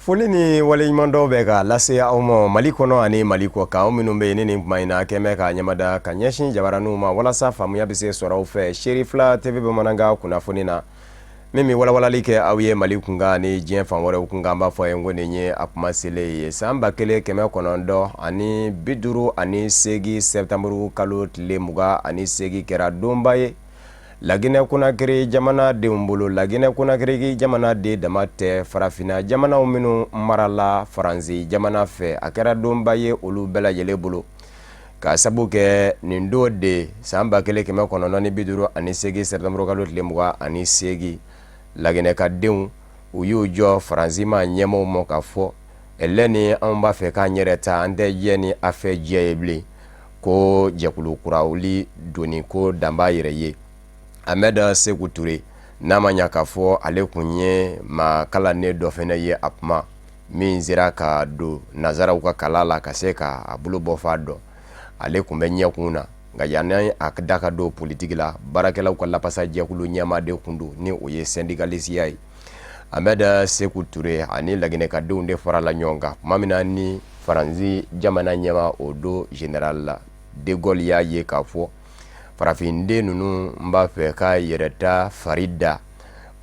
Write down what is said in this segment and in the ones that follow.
Foli ni waleɲumandɔn bɛ ka lase aw ma Mali kɔnɔ ani Mali kɔ kan, aw minnu bɛ yen ni nin tuma in na kɛmɛ ka ɲɛmada ka ɲɛsin jabaraninw ma walasa faamuya bɛ se sɔrɔ aw fɛ Serifila TV bamanankan kunnafoni na, min bɛ walawalali kɛ aw ye Mali kunkan ni diɲɛ fan wɛrɛw kunkan. An b'a fɔ a ye ko nin ye a kuma selen ye. San 1958 sɛtanburu kalo tile 28 kɛra donba ye Laginɛ Konakiri jamana denw bolo. Laginɛ Konakiri jamana den dama tɛ, farafinna jamanaw minnu marala Faransi jamana fɛ, a kɛra donba ye olu bɛɛ lajɛlen bolo, ka sabu kɛ nin don de san 1958 sɛtanburu kalo tile 28, Laginɛ ka denw u y'u jɔ Faransi maa ɲɛmaaw ma k'a fɔ ɛlɛ ni anw b'a fɛ k'an yɛrɛ ta, an tɛ jɛ ni a fɛ jɛ ye bilen, ko jɛkulu kura wuli doni ko dan b'a yɛrɛ ye. Ahmed Seku Ture, n'a ma ɲa k'a fɔ ale kun ye maa kalannen dɔ fana ye, a kuma min sera ka don nansaraw ka kalan la ka se ka a bolo bɔ fa dɔn, ale kun bɛ ɲɛkun na. Nka yanni a da ka don politiki la, baarakɛlaw ka lapasajɛkulu ɲɛmaa de kun don, ni o ye sɛndikalisiya ye. Ahmed Seku Ture ani laginɛkadenw de farala ɲɔgɔn kan tuma min na ni Faransi jamana ɲɛmaa o don, Général de Gaulle, y'a ye k'a fɔ farafinden ninnu b'a fɛ ka yɛrɛta fari da.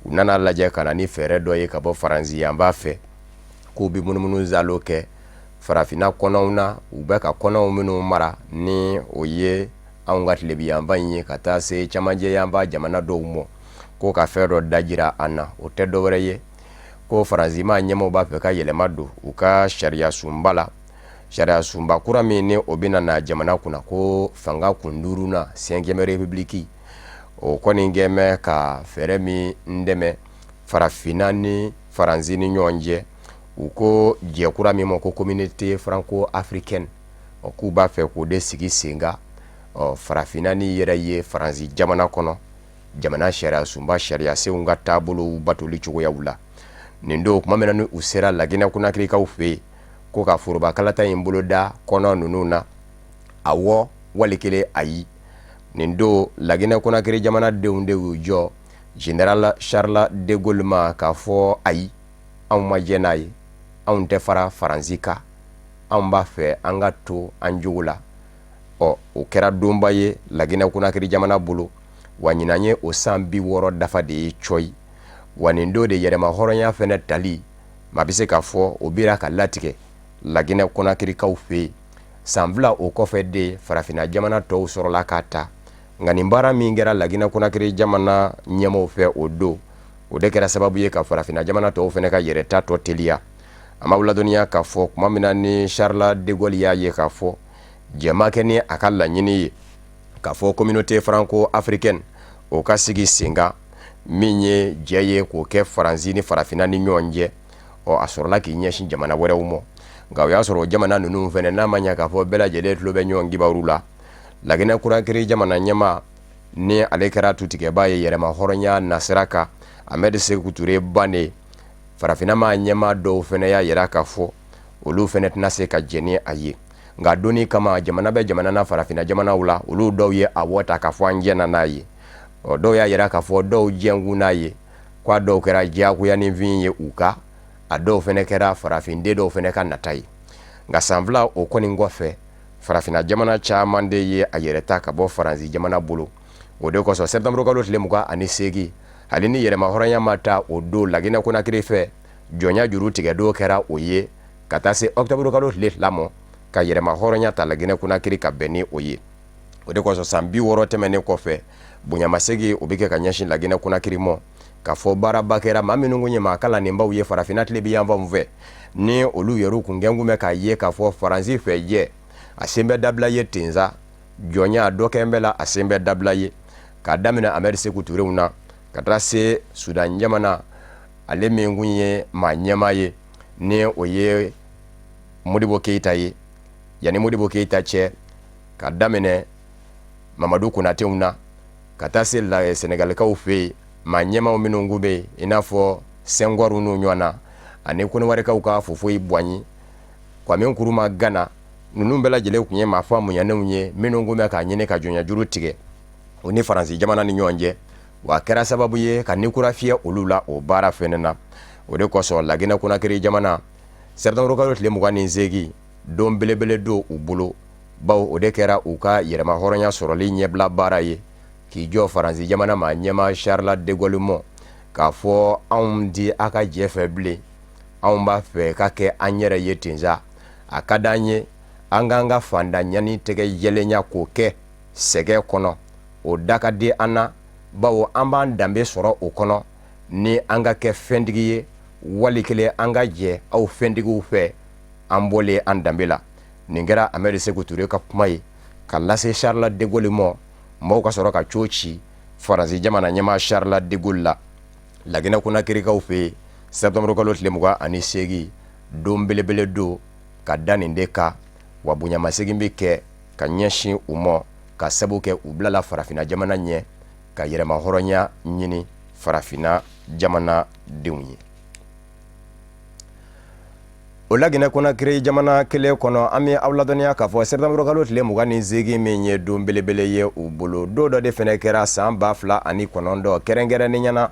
U nana lajɛ ka na ni fɛɛrɛ dɔ ye ka bɔ Faransi yanfan fɛ, k'u bɛ munumunu zalo kɛ farafinna kɔnɔw na, u bɛ ka kɔnɔw minnu mara, ni o ye anw ka tilebinyanfan in ye ka taa se camancɛ yanfan jamana dɔw ma, ko ka fɛn dɔ dajira an na. O tɛ dɔwɛrɛ ye ko Faransi maa ɲɛmaaw b'a fɛ ka yɛlɛma don u ka sariya sunba la, sariya sunba kura min ni o bɛna na jamana kunna, ko fanga kun duurunan, cinquième république. O kɔni kɛmɛ ka fɛɛrɛ min dɛmɛ farafinna ni Faransi ni ɲɔgɔn cɛ, u ko jɛ kura min ma ko Communauté franco-africaine, ɔ k'u b'a fɛ k'o de sigi sen kan, ɔ farafinna ni yɛrɛ ye Faransi jamana kɔnɔ jamana sariya sunba sariyasenw ka taabolow batoli cogoyaw la. Nin don, tuma min na ni u sera Laginɛ Konakirikaw fɛ yen ko ka foroba kalata in boloda kɔnɔ ninnu na, awɔ wali kelen ayi, nin don Laginɛ Konakiri jamanadenw de y'u jɔ Général Charles de Gaulle ma k'a fɔ ayi, anw ma jɛ n'a ye, anw tɛ fara Faransi kan, anw b'a fɛ an ka to an jogo la. Ɔ o kɛra donba ye Laginɛ Konakiri jamana bolo, wa ɲinan ye o san 60 dafa de ye cɔyi. Wa nin don de yɛrɛma hɔrɔnya fɛnɛ tali, maa bɛ se k'a fɔ o bira ka latigɛ Laginɛ Konakirikaw fɛ yen. San 2 o kɔfɛ de farafinna jamana tɔw sɔrɔla k'a ta. Nka nin baara min kɛra Laginɛ Konakiri jamana ɲɛmaaw fɛ o don, o de kɛra sababu ye ka farafinna jamana tɔw fɛnɛ ka yɛrɛta tɔ teliya. An b'aw ladɔnniya k'a fɔ tuma min na ni Charles de Gaulle y'a ye k'a fɔ jɛ ma kɛ ni a ka laɲini ye k'a fɔ Communauté franco-africaine o ka sigi sen kan, min ye jɛ ye k'o kɛ Faransi ni farafinna ni ɲɔgɔn cɛ, ɔ a sɔrɔla k'i ɲɛsin jamana wɛrɛw ma. Nka o y'a sɔrɔ jamana ninnu fɛnɛ, n'a ma ɲɛ k'a fɔ bɛɛ lajɛlen tulo bɛ ɲɔgɔn kibaru la, Laginɛ Konakiri jamana ɲɛmaa ni ale kɛra tutigɛbaa ye yɛrɛma hɔrɔnya nasira kan, Ahmed Seku Ture bannen, farafinna maa ɲɛmaa dɔw fɛnɛ y'a yira k'a fɔ olu fɛnɛ tɛna se ka jɛn ni a ye. Nka donni kama, jamana bɛ jamana na farafinna jamanaw la, olu dɔw ye awɔ ta k'a fɔ an jɛnna n'a ye. Ɔ dɔw y'a yira k'a fɔ dɔw jɛnkun n'a ye, ko a dɔw kɛra diyagoyaninfin ye u ka, a dɔw fɛnɛ kɛra farafinden dɔw fɛnɛ ka nata ye. Nka san 2 o kɔni kɔfɛ, farafinna jamana caman de ye a yɛrɛ ta ka bɔ Faransi jamana bolo. O de kosɔn sɛtanburu kalo tile 28, hali ni yɛrɛma hɔrɔnya ma ta o don Laginɛ Konakiri fɛ, jɔnya juru tigɛ don kɛra o ye ka taa se ɔkutɔburu kalo tile 2 ma ka yɛrɛma hɔrɔnya ta Laginɛ Konakiri ka bɛn ni o ye. O de kosɔn san 60 tɛmɛnen kɔfɛ, bonyamasegin o bɛ kɛ ka ɲɛsin Laginɛ Konakiri ma, k'a fɔ baaraba kɛra. Maa minnu kun ye maa kalannenbaw ye farafinna tilebin yanfanw fɛ, ni olu yɛrɛ kun kɛnkun bɛ k'a ye k'a fɔ Faransi fɛ jɛ a sen bɛ dabila ye tensa, jɔnya dɔ kɛn bɛ la a sen bɛ dabila ye, k'a daminɛ Ahmed Seku Turew na ka taa se Sudan jamana, ale min kun ye maa ɲɛmaa ye, ni o ye Modibo Keyita ye. Yanni Modibo Keyita cɛ, ka daminɛ Mamadu Konatew na ka taa se Sɛnɛgalikaw fɛ yen, maa ɲɛmaaw minnu kun bɛ yen, i n'a fɔ Sɛngɔri n'u ɲɔgɔn na, ani Kɔnɔwarikaw ka Houphouët Boigny, Kwame Nkrumah Gana, ninnu bɛɛ lajɛlen tun ye maa faamuyanenw ye minnu kun bɛ k'a ɲini ka jɔnyajuru tigɛ u ni Faransi jamana ni ɲɔgɔn cɛ. Wa a kɛra sababu ye ka ni kura fiyɛ olu la o baara fɛnɛ na. O de kosɔn Laginɛ Konakiri jamana Sɛtanburukalo tile 28, don belebele don u bolo, bawo o de kɛra u ka yɛrɛmahɔrɔnya sɔrɔli ɲɛbila baara ye, k'i jɔ Faransi jamana maa ɲɛmaa Charles de Gaulle mɔ k'a fɔ anw ti a ka jɛ fɛ bilen, anw b'a fɛ ka kɛ an yɛrɛ ye ten sa. A ka d'an ye an k'an ka fantanya tɛgɛ jɛlenya k'o kɛ sɛgɛ kɔnɔ, o da ka di an na, bawo an b'an danbe sɔrɔ o kɔnɔ ni an ka kɛ fɛntigi ye, wali kelen an ka jɛ aw fɛntigiw fɛ an bɔlen an danbe la. Nin kɛra Amɛdi Seku Ture ka kuma ye ka lase Charles de Gaulle mɔ. Maaw ka sɔrɔ ka co ci Faransi jamana ɲɛmaa Charles de Gaulle la. Laginɛ Konakirikaw fɛ yen, sɛtanburukalo tile 28, don belebele don ka da nin de kan, wa bonyamasegin bɛ kɛ ka ɲɛsin u ma ka sabu kɛ u bilala farafinna jamana ɲɛ ka yɛrɛmahɔrɔnya ɲini farafinna jamana denw ye. O Laginɛ Konakiri jamana kelen kɔnɔ, an bɛ aw ladɔnniya k'a fɔ sɛtanburukalo tile 28 min ye don belebele ye u bolo, don dɔ de fana kɛra san 2009, kɛrɛnkɛrɛnnenya na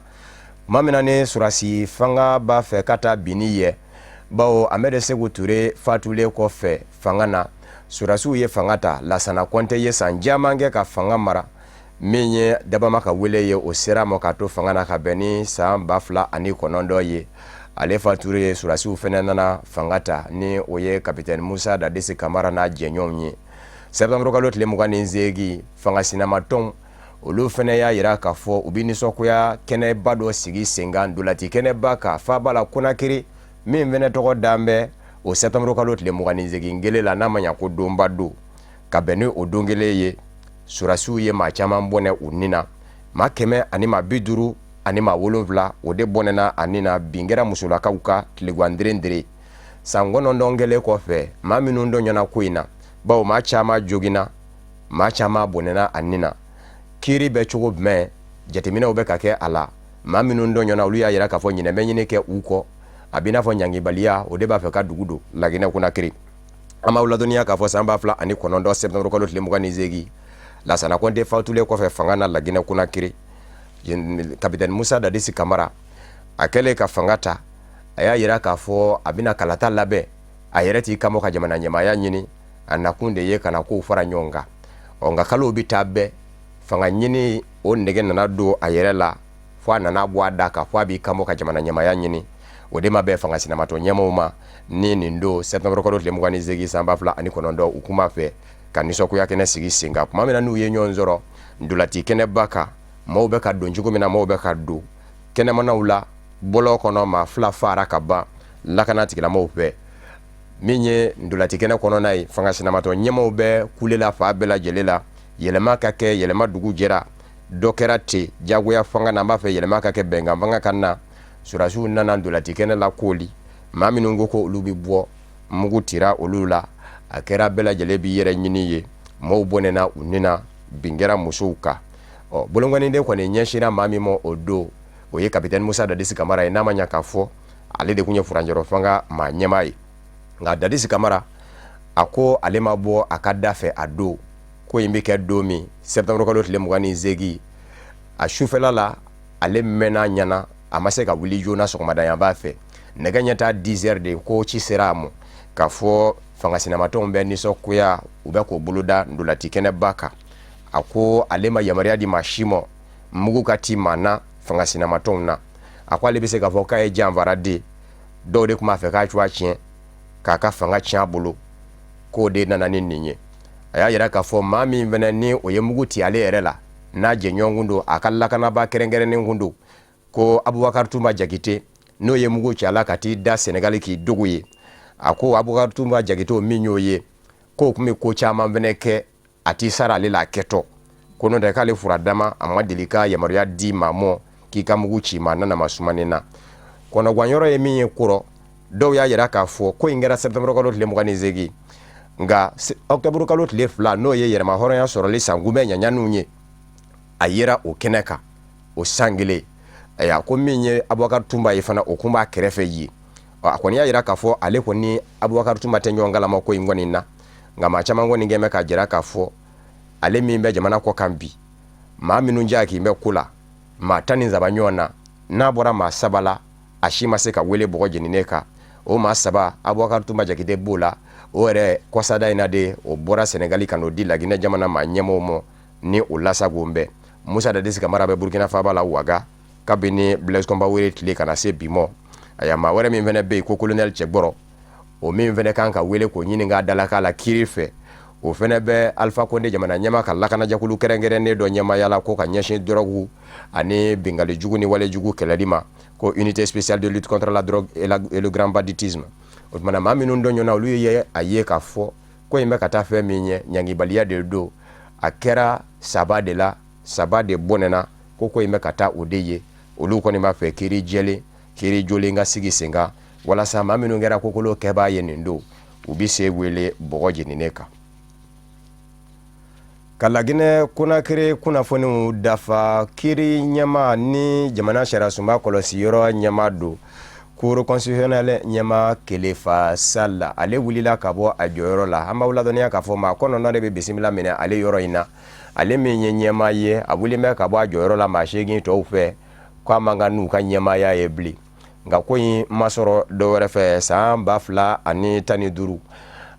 tuma min na ni sɔrɔdasi fanga b'a fɛ ka taa binni ye, bawo Amɛdi Seku Ture fatulen kɔfɛ fanga na, sɔrɔdasiw ye fanga ta. Lasana Kɔnte ye san caman kɛ ka fanga mara. Min ye dabama ka wele ye, o sera ma k'a to fanga na ka bɛn ni san 2009 ye. Ale fatulen, sɔrɔdasiw fana nana fanga ta, ni o ye kapitɛni Musa Dadisi Kamara n'a jɛɲɔgɔnw ye. Sɛtanburukalo tile 28, fanga sinamatɔnw olu fana y'a jira k'a fɔ u bɛ nisɔngoya kɛnɛba dɔ sigi senkan ntolaci kɛnɛba kan faaba la Konakiri, min fana tɔgɔ dan bɛ o sɛtanburukalo tile 28 kelen la, n'a ma ɲa ko donba don. Ka bɛn ni o don kelen ye, sɔrɔdasiw ye maa caman bɔnɛ u ni na, maa kɛmɛ ani maa bi duuru ani maa wolonwula, o de bɔnɛna a ni na. Bin kɛra musolakaw kan tilegan derendere. San 9 kɛlen kɔfɛ, maa minnu tɔɲɔna ko in na, bawo maa caman joginna, maa caman bɔnɛna a ni na, kiiri bɛ cogo jumɛn? Jateminɛw bɛ ka kɛ a la. Maa minnu tɔɲɔna, olu y'a jira k'a fɔ ɲinɛ bɛ ɲini kɛ u kɔ. A b'i n'a fɔ ɲangibaliya, o de b'a fɛ ka dugu don Laginɛ Konakiri. An b'aw ladɔnniya k'a fɔ san 2009 sɛtanburukalo tile 28, Lasana Kɔnte fatulen kɔfɛ fanga na Laginɛ Konakiri, kapitɛni Musa Dadisi Kamara, a kɛlen ka fanga ta, a y'a jira k'a fɔ a bɛna kalata labɛn. A yɛrɛ t'i kanbɔ ka jamana ɲɛmaaya ɲini, a nakun de ye ka na kow fara ɲɔgɔn kan. Ɔ nka kalow bɛ taa bɛɛ, fanga ɲini o nege nana don a yɛrɛ la, fo a nana bɔ a da kan fo a b'i kanbɔ ka jamana ɲɛmaaya ɲini. O de ma bɛn fanga sinamatɔn ɲɛmaaw ma. Ni nin don sɛtanburukalo tile 28 san 2009, u kun b'a fɛ ka nisɔngoya kɛnɛ sigi sen kan. Tuma min na n'u ye ɲɔgɔn sɔrɔ ntolaci kɛnɛba kan, maaw bɛ ka don cogo min na, maaw bɛ ka don kɛnɛmanaw la bɔlɔn kɔnɔ, maa 2 faara ka ban lakana tigilamɔgɔw fɛ. Min ye ntolaci kɛnɛ kɔnɔna ye, fanga sinamatɔn ɲɛmaaw bɛ kule la fan bɛɛ lajɛlen la, yɛlɛma ka kɛ, yɛlɛma. Dugu jɛra, dɔ kɛra ten jagoya fanga na, an b'a fɛ yɛlɛma ka kɛ, bɛnkan fanga ka na. Sɔrɔdasiw nana ntolaci kɛnɛ la kooli. Maa minnu ko ko olu bɛ bɔ, mugu tira olu la. A kɛra bɛɛ lajɛlen b'i yɛrɛ ɲini ye, maaw bɔnɛna u ni na, bin kɛra musow kan. Ɔ bolonkɔniden kɔni ɲɛsinra maa min ma o don, o ye kapitɛni Musa Dadisi Kamara ye, n'a ma ɲa k'a fɔ ale de tun ye furancɛrɔ fanga maa ɲɛmaa ye. Nka Dadisi Kamara, a ko ale ma bɔ a ka da fɛ a don ko in bɛ kɛ don min, sɛtanburukalo tile 28, a sufɛla la, ale mɛnna ɲɛna, a ma se ka wuli joona. Sɔgɔmada yanfan fɛ, nɛgɛ ɲɛ tan 10 heures de ko ci sera a ma k'a fɔ fanga sinamatɔnw bɛ nisɔngoya, u bɛ k'o boloda ntolaci kɛnɛba kan. A ko ale ma yamaruya di maa si ma mugu ka ci maa na fanga sinamatɔnw na. A ko ale bɛ se k'a fɔ k'a ye janfara de, dɔw de tun b'a fɛ k'a cogoya tiɲɛ, k'a ka fanga tiɲɛ a bolo, k'o de nana ni nin ye. A y'a jira k'a fɔ maa min fana ni o ye mugu ci ale yɛrɛ la, n'a jɛɲɔgɔn kun don, a ka lakanabaa kɛrɛnkɛrɛnnen kun don, ko Abubakar Tunba Jakite, n'o ye mugu ci a la ka t'i da Senegali k'i dogo ye. A ko Abubakar Tunba Jakite, o min y'o ye, k'o tun bɛ ko caman fana kɛ, a t'i sara ale la a kɛtɔ ko n'o tɛ k'ale furadama, a ma deli ka yamaruya di maa mɔ k'i ka mugu ci maa nana ma sumanen na. Kɔnɔgan yɔrɔ ye min ye kɔrɔ, dɔw y'a jira k'a fɔ ko in kɛra sɛtanburukalo tile 28, nka ɔkutɔburukalo tile 2, n'o ye yɛrɛmahɔrɔnya sɔrɔli sankunbɛn ɲaɲaniw ye, a yera o kɛnɛ kan o san kelen. Ayiwa, ko min ye Abubakar Tunba ye fana, o kun b'a kɛrɛfɛ yen. A kɔni y'a jira k'a fɔ ale kɔni Abubakar Tunba tɛ ɲɔgɔn kalama ko in kɔni na. Nka maa caman kɔni kɛn bɛ k'a jira k'a fɔ ale min bɛ jamana kɔ kan bi, maa minnu jaki bɛ ko la, maa 13 ɲɔgɔn na, n'a bɔra maa 3 la, a si ma se ka wele bɔgɔ jeninen kan. O maa saba, Abubakar Tunba Jakite b'o la. O yɛrɛ kɔsada in na de, o bɔra Senegali ka n'o di Laginɛ jamana maa ɲɛmɔgɔw ma ni o lasagon bɛɛ. Musa Dadisi Kamara bɛ Burukina faaba la Waga kabini Blaise Compaoré tile ka na se bi mɔ. Aya, maa wɛrɛ min fana bɛ yen ko colonel Cɛgbɔrɔ, o min fana kan ka wele k'o ɲininka dalakan la kiiri fɛ, o fana bɛ Alpha Condé jamana ɲɛmaa ka lakanajɛkulu kɛrɛnkɛrɛnnen dɔ ɲɛmaaya la ko ka ɲɛsin dɔrɔgu ani bingali jugu ni wale jugu kɛlɛli ma, ko unité spéciale de lutte contre la drogue et le grand banditisme. O tuma na, maa minnu tɔɲɔna, olu ye a ye k'a fɔ ko in bɛ ka taa fɛn min ɲɛ, ɲangibaliya de don. A kɛra saba de la, saba de bɔnɛna ko in bɛ ka taa o de ye. Olu kɔni b'a fɛ kiiri jɛlen, kiiri jolen ka sigi sen kan walasa maa minnu kɛra kokolo kɛbaa ye nin don, u bɛ se wele bɔgɔ jeninen kan. Ka Laginɛ Konakiri kunnafoniw dafa, kiiri ɲɛmaa ni jamana sariyasunba kɔlɔsi yɔrɔ ɲɛmaa don, cour constitutionnelle ɲɛmaa Kelefa Sall, ale wulila ka bɔ a jɔyɔrɔ la. An b'aw ladɔnniya k'a fɔ maa 9 de bɛ bisimila minɛ ale yɔrɔ in na. Ale min ye ɲɛmaa ye, a wulilen bɛ ka bɔ a jɔyɔrɔ la maa 8 tɔw fɛ, k'a man kan n'u ka ɲɛmaaya ye bilen. Nka ko in ma sɔrɔ dɔ wɛrɛ fɛ, san 2015,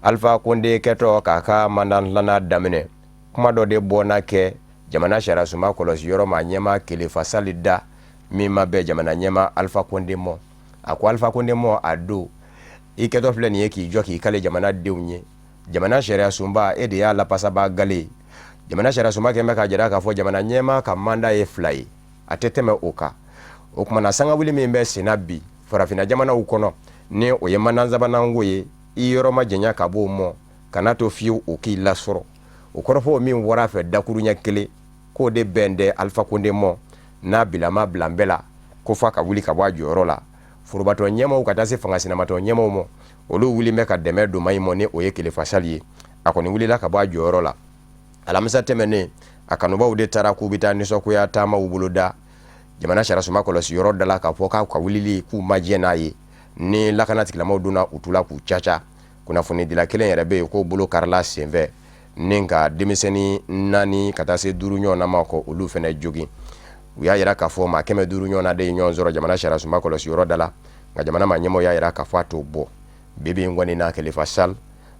Alpha Condé kɛtɔ k'a ka mandat filanan daminɛ, kuma dɔ de bɔnna kɛ jamana sariyasunba kɔlɔsi yɔrɔ maa ɲɛmaa Kelefa Sall da min ma bɛn jamana ɲɛmaa Alpha Condé mɔ. A ko Alpha Condé mɔ, a don i kɛtɔ filɛ nin ye k'i jɔ k'i kale jamana denw ye, jamana sariyasunba, e de y'a lapasaba gale. Jamana sariyasunba kɛn bɛ k'a jira k'a fɔ jamana ɲɛmaa ka mandat ye fila ye, a tɛ tɛmɛ o kan. O tuma na, sangawuli min bɛ senna bi farafinna jamanaw kɔnɔ, ni o ye mandat sabanan ko ye, i yɔrɔ ma janya ka b'o mɔ, kana to fiyewu o k'i lasɔrɔ. O kɔrɔfɔ min bɔra a fɛ dakuruɲɛ kelen, k'o de bɛn tɛ Alpha Condé mɔ, n'a bilama bilan bɛɛ la ko f'a ka wuli ka bɔ a jɔyɔrɔ la. Forobatɔn ɲɛmaaw ka taa se fanga sinamatɔn ɲɛmaaw ma, olu wulilen bɛ ka dɛmɛ don maa in mɔ, ni o ye Kelefa Sall ye. A kɔni wulila ka bɔ a jɔyɔrɔ la alamisa tɛmɛnen. A kanubaw de taara k'u bɛ taa nisɔngoya taamaw boloda jamana sariyasunba kɔlɔsi yɔrɔ da la k'a fɔ k'a ka wulili k'u ma jɛn n'a ye. Ni lakana tigilamɔgɔw donna u tu la k'u caca. Kunnafonidila kelen yɛrɛ bɛ yen k'o bolo karila senfɛ, ni ka denmisɛnnin naani ka taa se duuru ɲɔgɔnna ma kɔ, olu fana jogin. U y'a jira k'a fɔ maa 500 ɲɔgɔnna de ye ɲɔgɔn sɔrɔ jamana sariyasunba kɔlɔsi yɔrɔ da la. Nka jamana maa ɲɛmɔgɔ y'a jira k'a fɔ a t'o bɔ. Bi bi in kɔni na, Kelefa Sall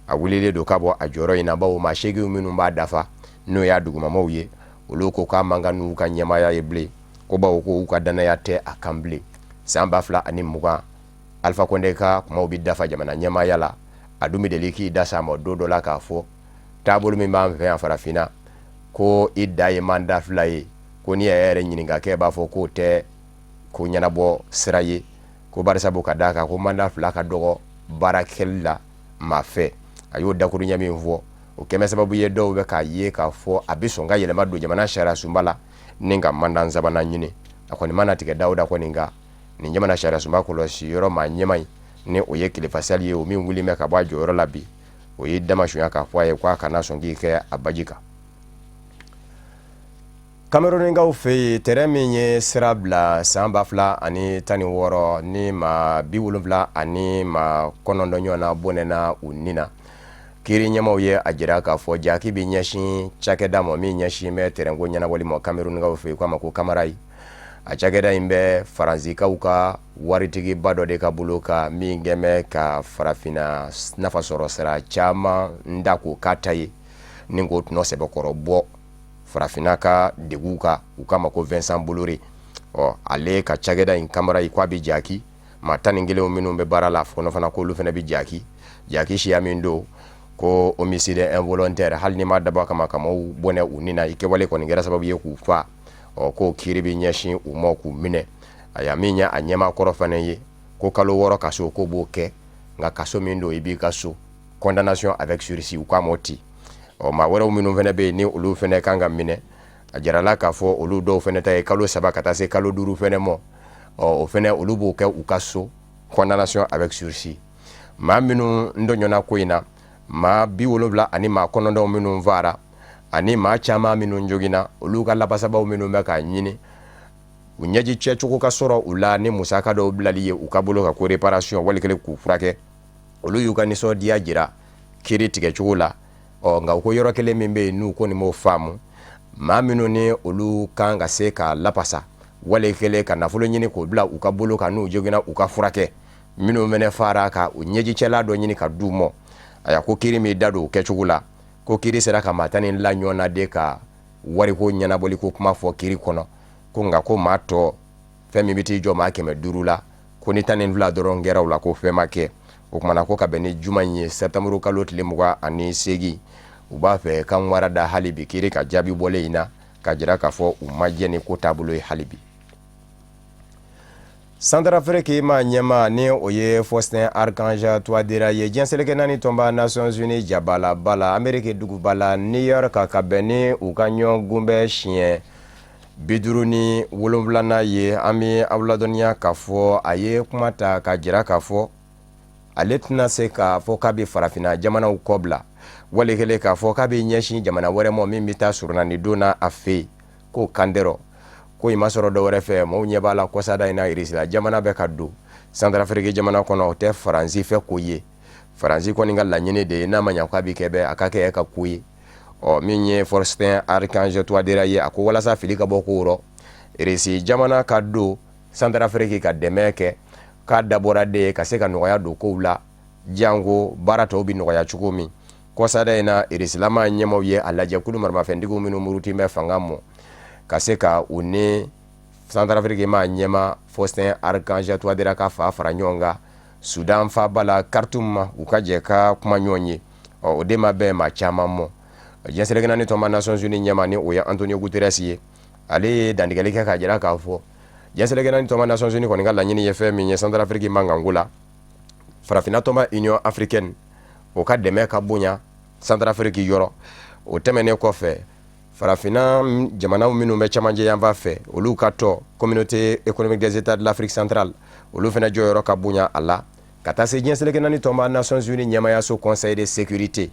a wulilen don ka bɔ a jɔyɔrɔ in na, bawo maa 8 minnu b'a dafa, n'o y'a dugumamaw ye, olu ko k'a man kan n'u ka ɲɛmaaya ye bilen, ko bawo ko u ka danaya tɛ a kan bilen. San 2020, Alpha Condé ka kumaw bɛ dafa jamana ɲɛmaaya la. A dun bɛ deli k'i da s'a ma don dɔ la k'a fɔ taabolo min b'an fɛ yan farafinna, ko i da ye mandat fila ye, ko n'i yɛrɛ ɲininka kɛ, b'a fɔ k'o tɛ ko ɲɛnabɔ sira ye, ko barisabu ka d'a kan ko mandat fila ka dɔgɔ baara kɛli la maa fɛ. A y'o dakuruɲɛ min fɔ, o kɛmɛ sababu ye dɔw bɛ k'a ye k'a fɔ a bɛ sɔn ka yɛlɛma don jamana sariya sunba la ni ka mandat sabanan ɲini. A kɔni mana tigɛ dawuda kɔni kan, nin jamana sariya sunba kɔlɔsi yɔrɔ maa ɲɛmaa in, ni o ye Kelefa Sall ye, o min wulilen bɛ ka bɔ a jɔyɔrɔ la bi, o ye damasunya k'a fɔ a ye k'a kana sɔn k'i kɛ a baji kan. Kamerunkaw fɛ yen, tɛrɛn min ye sira bila san 2016, ni maa 79 ɲɔgɔnna bɔnɛna u ni na, kiiri ɲɛmaaw ye a jira k'a fɔ jaki bɛ ɲɛsin cakɛda ma min ɲɛsin bɛ tɛrɛnko ɲɛnabɔli ma Kamerunkaw fɛ yen, k'a ma ko Camrail. A cakɛda in bɛ Faransikaw ka waritigiba dɔ de ka bolo kan, min kɛmɛ ka farafinna nafa sɔrɔ sira caman da k'o k'a ta ye, ni k'o tɔnɔ sɛbɛkɔrɔ bɔ farafinna ka deguw kan. U k'a ma ko Vincent Bolloré. Ɔ, ale ka cakɛda in Camrail, k'a bɛ jaki. Maa 11 minnu bɛ baara la kɔnɔ fana, k'olu fana bɛ jaki. Jaki siya min don ko homicide involontaire, hali ni ma dabɔ a kama ka maaw bɔnɛ u ni na, i kɛwale kɔni kɛra sababu ye k'u fa, ɔ, k'o kiiri bɛ ɲɛsin u ma k'u minɛ. Aya, min ye a ɲɛmaa kɔrɔ fana ye, ko kalo 6 kaso, k'o b'o kɛ. Nka kaso min don, i b'i ka so, condamnation avec sursis, u k'a ma ten. Ɔ, maa wɛrɛw minnu fana bɛ yen, ni olu fana kan ka minɛ, a jarala k'a fɔ olu dɔw fana ta ye kalo 3 ka taa se kalo 5 fana ma. Ɔ, o fana, olu b'o kɛ u ka so, condamnation avec sursis. Maa minnu tɔɲɔna ko in na, maa 79 minnu fara ani maa caman minnu joginna, olu ka lafasabaw minnu bɛ k'a ɲini u ɲɛji cɛcogo ka sɔrɔ u la ni musaka dɔw bilali ye u ka bolo kan, ko réparation, wali kelen k'u furakɛ, olu y'u ka nisɔndiya jira kiiri tigɛcogo la. Ɔ, nka u ko yɔrɔ kelen min bɛ yen n'u ko nin m'o faamu, maa minnu ni olu kan ka se ka lapasa, wali kelen ka nafolo ɲini k'o bila u ka bolo kan n'u joginna u ka furakɛ, Minnu fɛnɛ fara ka u ɲɛjicɛla dɔ ɲini ka d'u ma. Aya, ko kiri m'i da don o kɛcogo la, ko kiri sera ka maa 12 ɲɔgɔn na de ka wariko ɲɛnabɔli ko kuma fɔ kiri kɔnɔ, ko nka ko maa tɔ fɛn min bɛ t'i jɔ maa 500 la, ko ni 12 dɔrɔn kɛra o la, ko fɛn ma kɛ. O tuma na ko ka bɛn ni juma in ye, sɛtanburu kalo tile 28, u b'a fɛ kan wara da hali bi kiri ka jaabi bɔlen in na, ka jira k'a fɔ u ma jɛ ni ko taabolo ye hali bi. Santarafiriki maa ɲɛmaa, ni o ye Faustin Archange Touadéra ye, diɲɛ seleke naani tɔnba Nations Unies jabalaba la, Ameriki duguba la New York, ka bɛn ni u ka ɲɔgɔn kunbɛn siɲɛ 57nan ye, an bɛ aw ladɔnniya k'a fɔ a ye kuma ta ka jira k'a fɔ ale tɛna se k'a fɔ k'a bɛ farafinna jamanaw kɔ bila, wali kelen k'a fɔ k'a bɛ ɲɛsin jamana wɛrɛ ma min bɛ taa surunani don na a fɛ yen, k'o kan tɛ. Ko in ma sɔrɔ dɔwɛrɛ fɛ, maaw ɲɛ b'a la kɔsada in na, Irisila jamana bɛ ka don Santarafiriki jamana kɔnɔ. O tɛ Faransi fɛ ko ye. Faransi kɔni ka laɲini de ye, n'a ma ɲa k'a bɛ kɛ bɛɛ, a ka kɛ ka ko ye. Ɔ, min ye Faustin Archange Touadéra ye, a ko walasa fili ka bɔ ko rɔ, Irisi jamana ka don Santarafiriki ka dɛmɛ kɛ, k'a dabɔra de ye ka se ka nɔgɔya don kow la, janko baara tɔw bɛ nɔgɔya cogo min. Kɔsada in na, irisilama ɲɛmaw ye a lajɛ kulu maramafɛntigiw minnu muruti bɛ fanga mɔ, ka se ka u ni Santarafiriki maa ɲɛma Faustin Archange Touadéra ka fa fara ɲɔgɔn kan Sudan faaba la Khartoum ma, u ka jɛ ka kuma ɲɔgɔn ye. Ɔ, o de ma bɛn maa caman mɔ. Diɲɛ seleke naani tɔnba Nations Unies ɲɛma, ni o ye Antonio Guterres ye, ale ye dantigɛli kɛ k'a jira k'a fɔ diɲɛ seleke naani tɔnba Nations Unies kɔni ka laɲini ye fɛn min ye Santarafiriki mankanko la, farafinna tɔnba Union africaine, o ka dɛmɛ ka bonya Santarafiriki yɔrɔ. O tɛmɛnen kɔfɛ, farafinna jamanaw minnu bɛ cɛmancɛ yanfan fɛ, olu ka tɔn Communauté économique des États de l'Afrique centrale, olu fana jɔyɔrɔ ka bonya a la, ka taa se diɲɛ seleke naani tɔnba Nations Unies ɲɛmayaso Conseil de sécurité,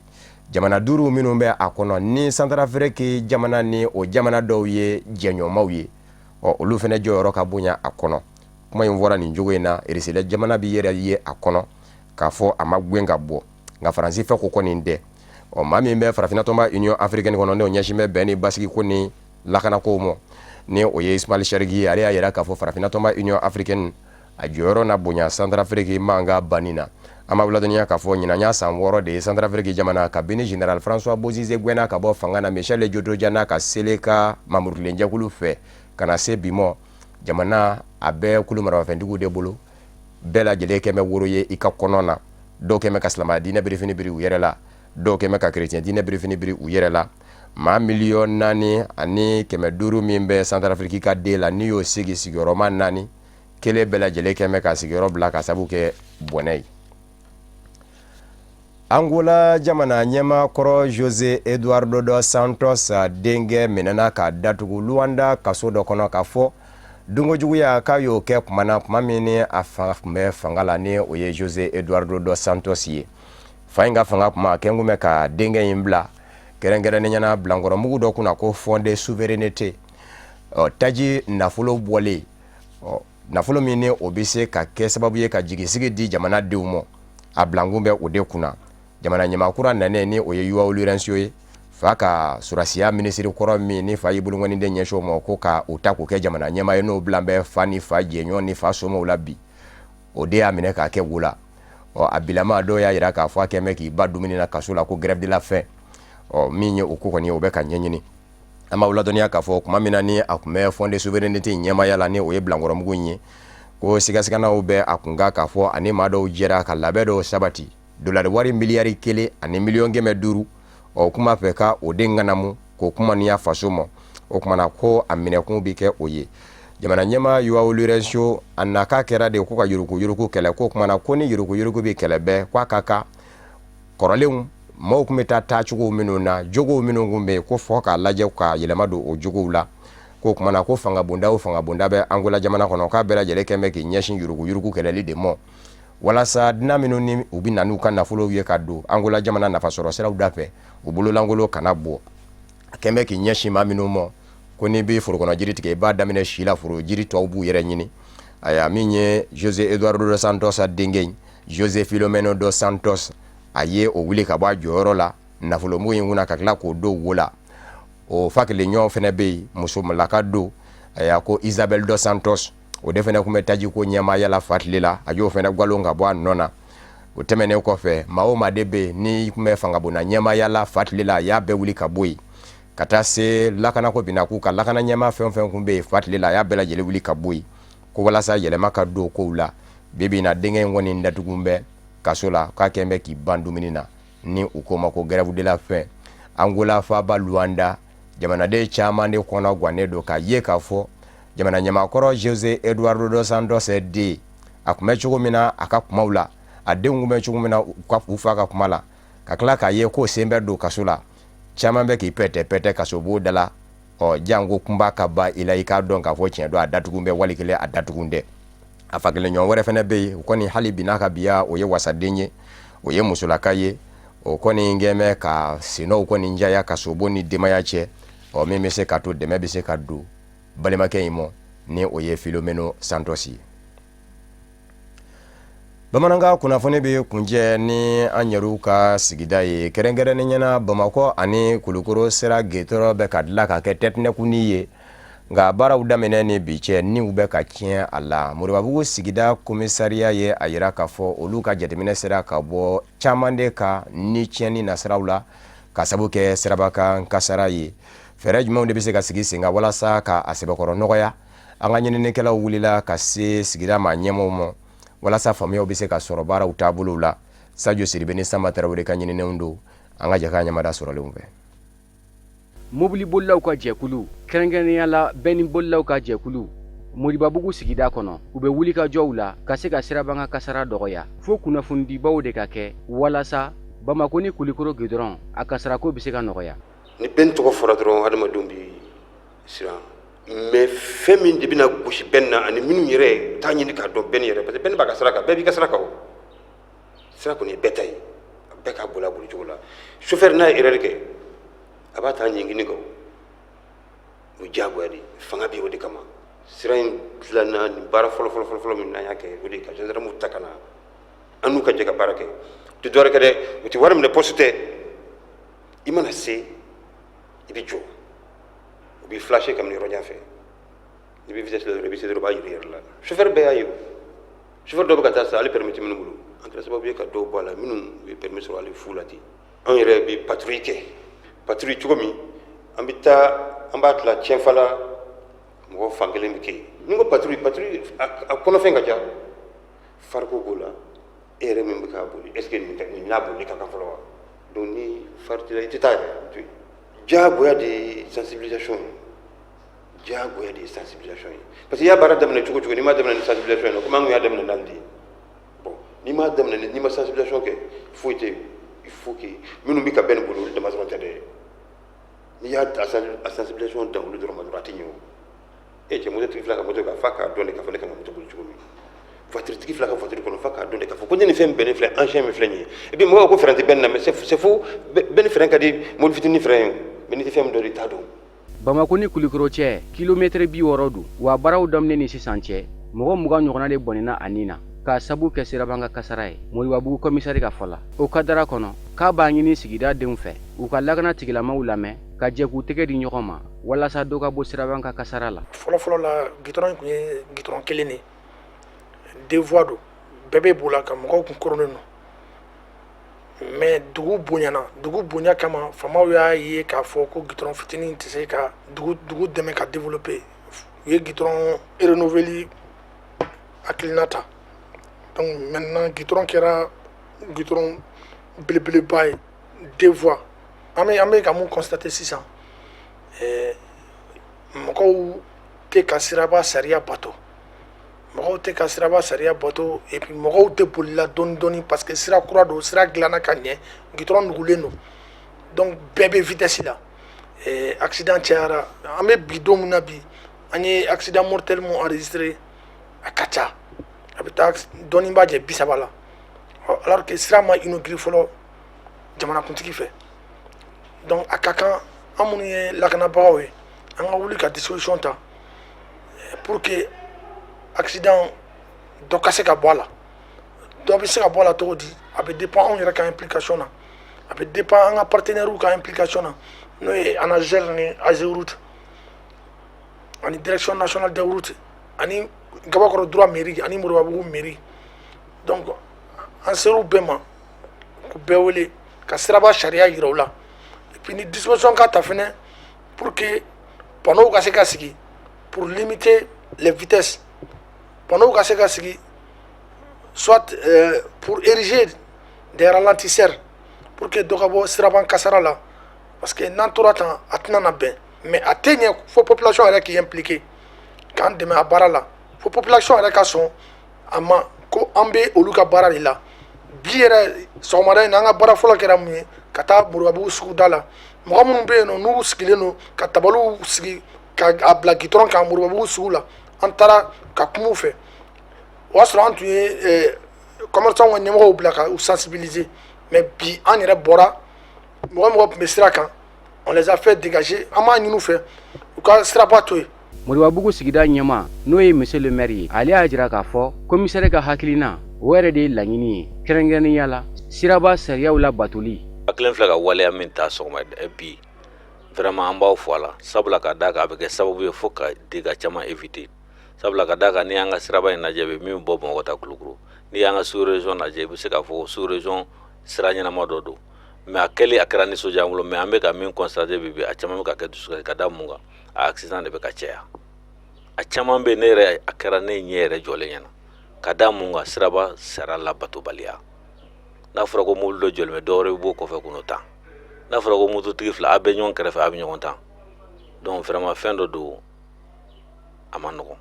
jamana duuru minnu bɛ a kɔnɔ, ni Santarafiriki jamana ni o jamana dɔw ye jɛɲɔgɔnmaw ye, ɔ, olu fana jɔyɔrɔ ka bonya a kɔnɔ. Kuma in fɔra nin cogo in na, Irisila jamana b'i yɛrɛ ye a kɔnɔ k'a fɔ a ma gɛn ka bɔ, nka Faransi fɛ ko kɔni tɛ. Ɔ, maa min bɛ farafinna tɔnba Union africaine kɔnɔ, n'o ɲɛsin bɛ bɛn ni basigiko ni lakanakow ma, ni o ye Ismail Chergui ye, ale y'a yira k'a fɔ farafinna tɔnba Union africaine, a jɔyɔrɔ na bonya Santarafiriki mankan banni na. An b'a ladɔnniya k'a fɔ ɲinan y'a san 6 de ye Santarafiriki jamana, kabini général François Bozizé gɛnna ka bɔ fanga na Michel Djotodia n'a ka Seleka mamurukilenjɛkulu fɛ, ka na se bi mɔ, jamana a bɛɛ kulu maramafɛntigiw de bolo. Bɛɛ lajɛlen kɛmɛ woro ye i ka kɔnɔ na. Dɔw kɛmɛ ka silamɛya diinɛ birifini biri u yɛrɛ la, dɔw kɛmɛ ka kerecɛn diinɛ birifini biri u yɛrɛ la. Maa 4,5 miliyɔn min bɛ Santarafiriki ka den la, n'i y'o sigi sigiyɔrɔma naani, kelen bɛɛ lajɛlen kɛmɛ ka sigiyɔrɔ bila ka sabu kɛ bɔnɛ ye. Angola jamana ɲɛmaa kɔrɔ José Eduardo dos Santos denkɛ minɛna ka datugu Luanda kaso dɔ kɔnɔ, k'a fɔ dunkojuguya k'a y'o kɛ kuma na, kuma min ni a fa tun bɛ fanga la, ni o ye José Eduardo dos Santos ye. Fa in ka fanga kuma, a kɛn kun bɛ ka denkɛ in bila kɛrɛnkɛrɛnnenya na bilankɔrɔmugu dɔ kunna ko Fonds de souveraineté. Ɔ, taji nafolo bɔlen, ɔ, nafolo min ni o bɛ se ka kɛ sababu ye ka jigisigi di jamanadenw ma, a bilankun bɛ o de kunna. Jamana ɲɛmaa kura nanen, ni o ye João Lourenço ye, fa ka surasiya minisiri kɔrɔ min ni fa y'i bolokɔniden ɲɛsin o ma ko ka o ta k'o kɛ jamana ɲɛmaa ye, n'o bilan bɛ fa ni fa jɛɲɔgɔn ni fa somɔgɔw la bi, o de y'a minɛ k'a kɛ wo la. Ɔ, a bilama, dɔw y'a jira k'a fɔ a kɛn bɛ k'i ba dumuni na kaso la ko grève de la faim. Ɔ, min ye o ko kɔni ye, o bɛ ka ɲɛɲini. An b'aw ladɔnniya k'a fɔ tuma min na ni a tun bɛ Fonds de souveraineté ɲɛmaaya la, ni o ye bilankɔrɔmugu in ye, ko sigasiganaw bɛ a kun kan k'a fɔ ani maa dɔw jɛra ka labɛn dɔw sabati, dolari wari miliyari 1 ani miliyɔn 500. Ɔ, kuma fɛ ka o den ŋanamu k'o kuma niya faso ma. O kumana ko a minɛkun bɛ kɛ o ye. Jamana ɲɛmaa João Lourenço, a naka kɛra de ko ka yuruguyurugu kɛlɛ. Ko kumana ko ni yuruguyurugu bɛ kɛlɛ bɛɛ, k'a ka kan kɔrɔlenw maaw tun bɛ taa taacogo minnu na, jogow minnu tun bɛ yen, ko fɔ k'a lajɛ ka yɛlɛma don o jogow la. Ko kumana ko fangabonda o fangabonda bɛ Angola jamana kɔnɔ, k'a bɛɛ lajɛlen kɛn bɛ k'i ɲɛsin yuruguyurugu kɛlɛli de ma, walasa dunan minnu ni u bɛ na n'u ka nafolow ye ka don Angola jamana nafasɔrɔ siraw da fɛ, u bololankolon kana bɔ. A kɛn bɛ k'i ɲɛsin maa minnu ma, ko n'i bɛ forokɔnɔ jiri tigɛ, i b'a daminɛ si la, foro jiri tɔw b'u yɛrɛ ɲini. Ayiwa, min ye José Eduardo dos Santos denkɛ in, José Filomeno dos Santos, a ye o wuli ka bɔ a jɔyɔrɔ la nafolomugu in kunna, ka tila k'o don wo la. O fa kelen ɲɔgɔn fana bɛ yen, musomalaka don, ayiwa, ko Isabel dos Santos. O de fana tun bɛ tajiko ɲɛmaaya la fa tile la, a y'o fana galon ka bɔ a nɔ na. O tɛmɛnen kɔfɛ, maa o maa de bɛ yen ni tun bɛ fangabonda ɲɛmaaya la fa tile la, a y'a bɛɛ wuli ka bɔ yen, ka taa se lakanako bina k'u ka lakana ɲɛmaa fɛn o fɛn tun bɛ yen fa tile la, a y'a bɛɛ lajɛlen wuli ka bɔ yen, ko walasa yɛlɛma ka don kow la. Bi bi in na, denkɛ in kɔni datugu bɛ kaso la, k'a kɛn bɛ k'i ban dumuni na, ni u k'o ma ko grève de la faim. Angola faaba Luanda, jamanaden caman de kɔnɔ gannen don k'a ye k'a fɔ jamana ɲɛmaakɔrɔ Jose Eduardo dos Santos den, a tun bɛ cogo min na a ka kumaw la, a denw tun bɛ cogo min na u fa ka kuma la, ka tila k'a ye k'o sen bɛ don kaso la. Caman bɛ k'i pɛtɛ pɛtɛ kasobon da la. Ɔ janko kunba ka ban i la, i k'a dɔn k'a fɔ tiɲɛ don, a datugu bɛ wali kelen a datugu tɛ. A fa kelen ɲɔgɔn wɛrɛ fana bɛ yen, o kɔni hali bi n'a ka biya, o ye wasaden ye, o ye musolaka ye. O kɔni kɛn bɛ ka sennɔw kɔni jaya kasobon ni denbaya cɛ, ɔ min bɛ se ka to dɛmɛ bɛ se ka don balimakɛ in ma, ni o ye Filomeno Santos ye. Bamanankan kunnafoni bɛ kuncɛ ni an yɛrɛw ka sigida ye, kɛrɛnkɛrɛnnenya na Bamakɔ ani Kulukoro sira gitɔrɔn bɛ ka dilan ka kɛ tɛtinɛkunni ye, nka baaraw daminɛ ni bi cɛ, niw bɛ ka tiɲɛ a la. Moribabugu sigida komisariya ye a yira k'a fɔ olu ka jateminɛ sera ka bɔ caman de ka ni tiɲɛni na siraw la ka sabu kɛ sirabakan kasara ye. Fɛɛrɛ jumɛnw de bɛ se ka sigi sen kan walasa ka a sɛbɛkɔrɔ nɔgɔya? An ka ɲininikɛlaw wulila ka se sigida maa ɲɛmɔgɔw ma walasa faamuyaw bɛ se ka sɔrɔ baaraw taabolow la. Sajo Sidibe ni Sanba Tarawele ka ɲininiw don. An ka jɛ k'a ɲamada sɔrɔlenw fɛ. Mobilibolilaw ka jɛkulu, kɛrɛnkɛrɛnnenya la bɛnibolilaw ka jɛkulu Moribabugu sigida kɔnɔ, u bɛ wulikajɔw la ka se ka sirabakan kasara dɔgɔya. Fo kunnafonidibaw de ka kɛ walasa Bamakɔ ni Kulikoro gidɔrɔn a kasarako bɛ se ka nɔgɔya. Ni bɛn tɔgɔ fɔra dɔrɔn, hadamadenw bɛ siran, mais fɛn min de bɛna gosi bɛn na ani minnu yɛrɛ t'a ɲini k'a dɔn bɛn yɛrɛ, parce que bɛn b'a ka sira kan, bɛɛ b'i ka sira kan. O sira kɔni ye bɛɛ ta ye, bɛɛ k'a boli a boli cogo la. Chauffeur n'a ye erreur kɛ, a b'a ta ɲɛngini kan, o diyagoya de fanga bɛ o de kama. Sira in dilanna nin baara fɔlɔ fɔlɔ fɔlɔ fɔlɔ min n'an y'a kɛ, o de ye ka gendarmew ta ka na an n'u ka jɛ ka baara kɛ. U tɛ dɔwɛrɛ kɛ dɛ, u tɛ wari minɛ, poste tɛ. I mana se, i bɛ jɔ, u b'i flasher kabini yɔrɔ jan fɛ. N'i bɛ vitesse la dɔrɔn, i bɛ se dɔrɔn, u b'a yir'i yɛrɛ la. Chauffeur bɛɛ y'a ye o. Chauffeur dɔw bɛ ka taa sisan, hali permis tɛ minnu bolo. An kɛra sababu ye ka dɔw bɔ a la, minnu u ye permis sɔrɔ hali fu la ten. Anw yɛrɛ bɛ patrouille kɛ. Patrouille cogo min, an bɛ taa, an b'a tila tiɲɛfa la, mɔgɔ fan kelen bɛ kɛ yen. Ni n ko patrouille, patrouille a kɔnɔfɛn ka ca. Phare ko b'o la, e yɛrɛ min bɛ k'a boli, est ce que nin n'a boli ka kan fɔlɔ wa? Donc ni phare t'i la, i tɛ taa yɛrɛ to yen. Diyagoya de ye sensibilisation ye, diyagoya de ye sensibilisation ye, parce que i y'a baara daminɛ cogo cogo, n'i m'a daminɛ ni sensibilisation ye, komi an kun y'a daminɛ n'ale de ye, bon, n'i m'a daminɛ, n'i ma sensibilisation kɛ, foyi tɛ yen. Il faut que minnu bɛ ka bɛn nin bolo, olu dama dɔrɔn tɛ dɛ. N'i y'a a sensibilisation dan olu dɔrɔn ma dɔrɔn, a tɛ ɲɛ o. E cɛ, moto tigi filɛ ka moto kan, f'a k'a dɔn de k'a fɔ ne kan ka moto boli cogo min. Voiture tigi filɛ ka voiture kɔnɔ, f'a k'a dɔn de k'a fɔ ko ne ni fɛn bɛnnen filɛ, engin min filɛ nin ye. Et puis mɔgɔw ko frein tɛ bɛn na, mais c'est faux. Bɛn ni frein ka di mobili fitinin frein ye, mais n'i tɛ fɛn min dɔn, i t'a dɔn. Bamako ni Kulikoro cɛ, kilomɛtɛrɛ 60 don wa. Baaraw daminɛ ni sisan cɛ, mɔgɔ 20 ɲɔgɔnna de bɔnɛna a ni na k'a sabu kɛ sirabakan kasara ye. Moribabugu kɔmisari ka fɔ la, o kadara kɔnɔ, k'a b'a ɲini sigida denw fɛ, u ka lakana tigilamaw lamɛn, ka jɛ k'u tɛgɛ di ɲɔgɔn ma walasa dɔ ka bɔ sirabakan kasara la. Fɔlɔfɔlɔ la, gitɔrɔn in tun ye gitɔrɔn kelen de ye, deux voies don, bɛɛ bɛ boli ka mɔgɔw kun koronnen don. Mais dugu bonyana, dugu bonya kama, faamaw y'a ye k'a fɔ ko gitɔrɔn fitinin tɛ se ka dugu dɛmɛ ka développer. U ye gitɔrɔn renouveler hakilina ta. Donc maintenant, gitɔrɔn kɛra gitɔrɔn belebeleba ye, deux voies. An bɛ ka mun constater sisan? Mɔgɔw tɛ ka siraba sariya bato, mɔgɔw tɛ ka siraba sariya bato. Et puis mɔgɔw tɛ bolila dɔɔni dɔɔni, parce que sira kura don, sira dilanna ka ɲɛ, gitɔrɔn nugulen don, donc bɛɛ bɛ vitesse la. Accident cayara. An bɛ bi don min na bi, an ye accident mortel mun enregistré, a ka ca, a bɛ taa dɔɔni b'a jɛ 30 la, alors que sira ma inauguré fɔlɔ jamanakuntigi fɛ. Donc a ka kan an minnu ye lakanabagaw ye, an ka wuli ka disposition ta pour que accident dɔ ka se ka bɔ a la. Dɔ bɛ se ka bɔ a la cogo di? A bɛ dépend anw yɛrɛ ka implication na, a bɛ dépend an ka partenaires ka implication na, n'o ye ANASER ni AGEROUTE ani Direction nationale des routes. Ani Gabakɔrɔ Droit mairie ani Moribabugu mairie. Donc an ser'u bɛɛ ma k'u bɛɛ wele ka siraba sariya yira u la. Et puis ni disposition ka ta fɛnɛ pour que panneau ka se ka sigi pour limiter les vitesses, panneau ka se ka sigi, soit pour ériger des ralentisseurs pour que dɔ ka bɔ siraban kasara la, parce que n'an tora tan, a tɛna na bɛn. Mais a tɛ ɲɛ fo population yɛrɛ k'i impliqué k'an dɛmɛ a baara la, fo population yɛrɛ ka sɔn a ma ko an bɛ olu ka baara de la. Bi yɛrɛ, sɔgɔmada in na, an ka baara fɔlɔ kɛra mun ye? Ka taa Moribabugu suguda la, mɔgɔ minnu bɛ yen nɔ n'u sigilen don ka tabaliw sigi ka a bila gitɔrɔn kan Moribabugu sugu la, an taara ka kuma u fɛ. O y'a sɔrɔ an tun ye commerçant ka ɲɛmɔgɔw bila ka u sensibiliser. Mais bi, an yɛrɛ bɔra, mɔgɔ mɔgɔ tun bɛ sira kan, on les a fait dégager. An b'a ɲini u fɛ u ka siraba to yen. Moribabugu sigida ɲɛma, n'o ye monsieur le maire ye, ale y'a jira k'a fɔ commissaire ka hakilina o yɛrɛ de ye laɲini ye, kɛrɛnkɛrɛnnenya la siraba sariyaw la batoli. A kelen filɛ ka waleya min ta sɔgɔma bi, vraiment an b'aw fo a la, sabula ka d'a kan a bɛ kɛ sababu ye fo ka dégâts caman éviter, sabula ka d'a kan n'i y'an ka siraba in lajɛ bi, min bɛ bɔ Bamakɔ taa Kulukoro, n'i y'an ka sous région lajɛ, i bɛ se k'a fɔ sous région sira ɲɛnama dɔ don. Mais a kɛli, a kɛra nisɔndiya an bolo. Mais an bɛ ka min constater bi bi, a caman bɛ ka kɛ dusukasi. Ka da mun kan? A accident de bɛ ka caya. A caman bɛ, ne yɛrɛ, a kɛra ne ɲɛ yɛrɛ jɔlen ɲɛna. Ka da mun kan? Siraba sariya labatobaliya. N'a fɔra ko mobili dɔ jɔlen bɛ, dɔwɛrɛ bɛ b'o kɔfɛ k'o tan. N'a fɔra ko mototigi fila, a bɛ ɲɔgɔn kɛrɛfɛ, a bɛ ɲɔgɔn tan. Donc vraiment, fɛn dɔ don, a ma nɔgɔn,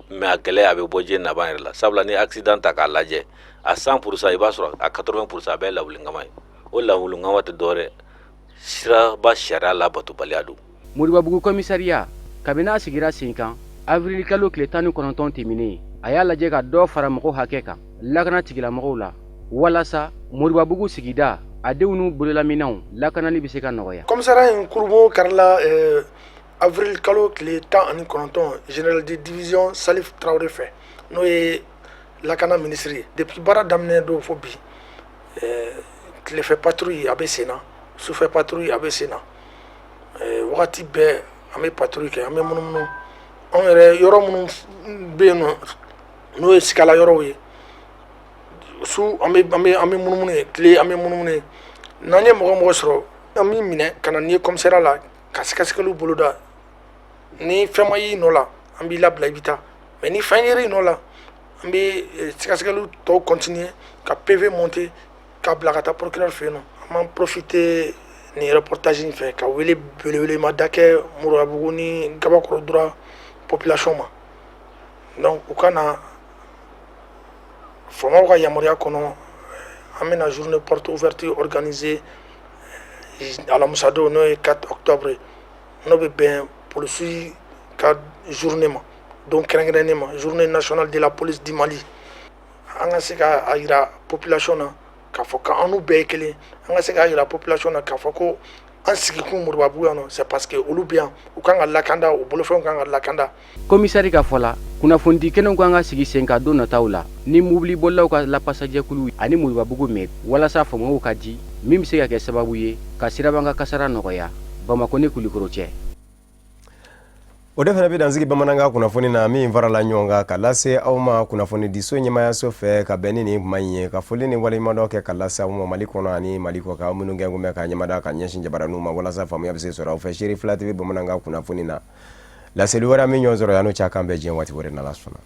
mais a gɛlɛya, a bɛ bɔ diɲɛ naban yɛrɛ la, sabula ni accident ta k'a lajɛ a 100%, i b'a sɔrɔ a 80%, a bɛɛ ye lawulinkama ye. O lawulinkama tɛ dɔwɛrɛ, siraba sariya labatobaliya don. Moribabugu commissariat, kabini a sigira sen kan avril kalo tile 19 tɛmɛnen, a y'a lajɛ ka dɔ fara mɔgɔw hakɛ kan lakana tigilamɔgɔw la, walasa Moribabugu sigida a denw n'u bololaminɛnw lakanali bɛ se ka nɔgɔya. Commissariat in kurubon karila avril kalo tile 19, général de division Salif Traoré fɛ, n'o ye lakana ministre ye. Depuis baara daminɛ don fo bi, tilefɛ patrouille a bɛ sen na, sufɛ patrouille a bɛ sen na. Wagati bɛɛ an bɛ patrouille kɛ, an bɛ munumunu. Anw yɛrɛ, yɔrɔ minnu bɛ yen nɔ n'o ye sigala yɔrɔw ye, su an bɛ munumunu ye, tile an bɛ munumunu ye. N'an ye mɔgɔ mɔgɔ sɔrɔ, an b'i minɛ ka na n'i ye commissariat la ka sɛgɛsɛgɛliw boloda. Ni fɛn ma y'i nɔ la, an b'i labila, i bɛ taa. Mais ni fɛn yer'i nɔ la, an bɛ sɛgɛsɛgɛliw tɔw continuer ka PV monter k'a bila ka taa procureur fɛ yen nɔ. An b'an profiter nin reportage in fɛ ka wele belebelema da kɛ Moribabugu ni Gabakɔrɔ Droit population ma. Donc u ka na faamaw ka yamaruya kɔnɔ, an bɛna journée porte ouverte organiser alamusadon, n'o ye 4 octobre, n'o bɛ bɛn polisi ka journée ma, don kɛrɛnkɛrɛnnen ma, journée nationale de la police du Mali. An ka se k'a yira population na k'a fɔ k'an n'u bɛɛ ye kelen. An ka se k'a yira population na k'a fɔ ko an sigikun Moribabugu yan nɔ, c'est parce que olu bɛ yan, u kan ka lakanda, u bolofɛnw kan ka lakanda. Komisari ka fɔ la, kunnafonidi kɛnɛw kan ka sigi sen kan don nataw la ni mobilibolilaw ka lapasajɛkulu ani Moribabugu mɛ, walasa faamuyaw ka di min bɛ se ka kɛ sababu ye ka siraban ka kasara nɔgɔya Bamakɔ ni Kulikoro cɛ. O de fana bɛ dansigi bamanankan kunnafoni na min farala ɲɔgɔn kan ka lase aw ma kunnafonidiso ɲɛmayaso fɛ ka bɛn ni nin kuma in ye, ka foli ni waleɲumandɔn kɛ ka lase aw ma Mali kɔnɔ ani Mali kɔ kan, aw minnu kɛ kun bɛ ka ɲɛmada ka ɲɛsin jabaraninw ma walasa faamuya bɛ se sɔrɔ aw fɛ Seri Fila TV bamanankan kunnafoni na. Laseli wɛrɛ min ɲɔgɔn sɔrɔ yan n'o cɛ, kan bɛn diɲɛ waati wɛrɛ, n'Ala sɔnna.